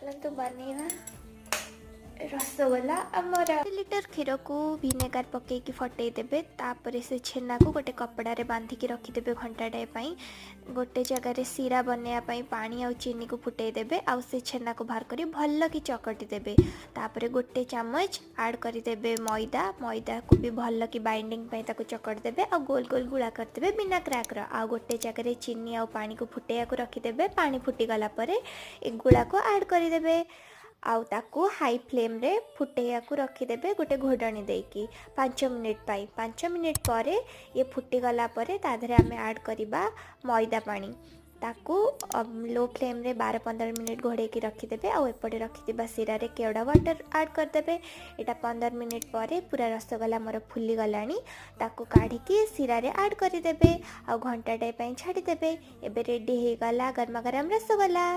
ଚାଲନ୍ତୁ ବନେଇବା ରସଗୋଲା ଆମର। 1 ଲିଟର କ୍ଷୀରକୁ ଭିନେଗାର ପକେଇକି ଫଟେଇ ଦେବେ। ତାପରେ ସେ ଛେନାକୁ ଗୋଟେ କପଡ଼ାରେ ବାନ୍ଧିକି ରଖିଦେବେ ଘଣ୍ଟାଟାଏ ପାଇଁ। ଗୋଟେ ଜାଗାରେ ଶିରା ବନେଇବା ପାଇଁ ପାଣି ଆଉ ଚିନିକୁ ଫୁଟେଇ ଦେବେ ଆଉ ସେ ଛେନାକୁ ବାହାର କରି ଭଲ କି ଚକଟି ଦେବେ। ତାପରେ ଗୋଟେ ଚାମଚ ଆଡ଼୍ କରିଦେବେ ମଇଦା। ମଇଦାକୁ ବି ଭଲ କି ବାଇଣ୍ଡିଙ୍ଗ ପାଇଁ ତାକୁ ଚକଟି ଦେବେ ଆଉ ଗୋଲ ଗୋଲ ଗୁଳା କରିଦେବେ ବିନା କ୍ରାକ୍ର। ଆଉ ଗୋଟେ ଜାଗାରେ ଚିନି ଆଉ ପାଣିକୁ ଫୁଟେଇବାକୁ ରଖିଦେବେ। ପାଣି ଫୁଟିଗଲା ପରେ ଏ ଗୁଳାକୁ ଆଡ଼୍ କରିଦେବେ ଆଉ ତାକୁ ହାଇ ଫ୍ଲେମ୍ରେ ଫୁଟେଇବାକୁ ରଖିଦେବେ ଗୋଟେ ଘୋଡ଼ଣୀ ଦେଇକି 5 ମିନିଟ୍ ପାଇଁ। 5 ମିନିଟ୍ ପରେ ଇଏ ଫୁଟିଗଲା ପରେ ତା ଦେହରେ ଆମେ ଆଡ଼୍ କରିବା ମଇଦା ପାଣି। ତାକୁ ଲୋ ଫ୍ଲେମ୍ରେ 12-15 ମିନିଟ୍ ଘୋଡ଼େଇକି ରଖିଦେବେ ଆଉ ଏପଟେ ରଖିଥିବା ଶିରାରେ କେଉଡ଼ା ୱାଟର୍ ଆଡ଼୍ କରିଦେବେ। ଏଇଟା 15 ମିନିଟ୍ ପରେ ପୁରା ରସଗୋଲା ମୋର ଫୁଲିଗଲାଣି। ତାକୁ କାଢ଼ିକି ଶିରାରେ ଆଡ଼୍ କରିଦେବେ ଆଉ ଘଣ୍ଟାଟାଏ ପାଇଁ ଛାଡ଼ିଦେବେ। ଏବେ ରେଡ଼ି ହେଇଗଲା ଗରମା ଗରମ ରସଗୋଲା।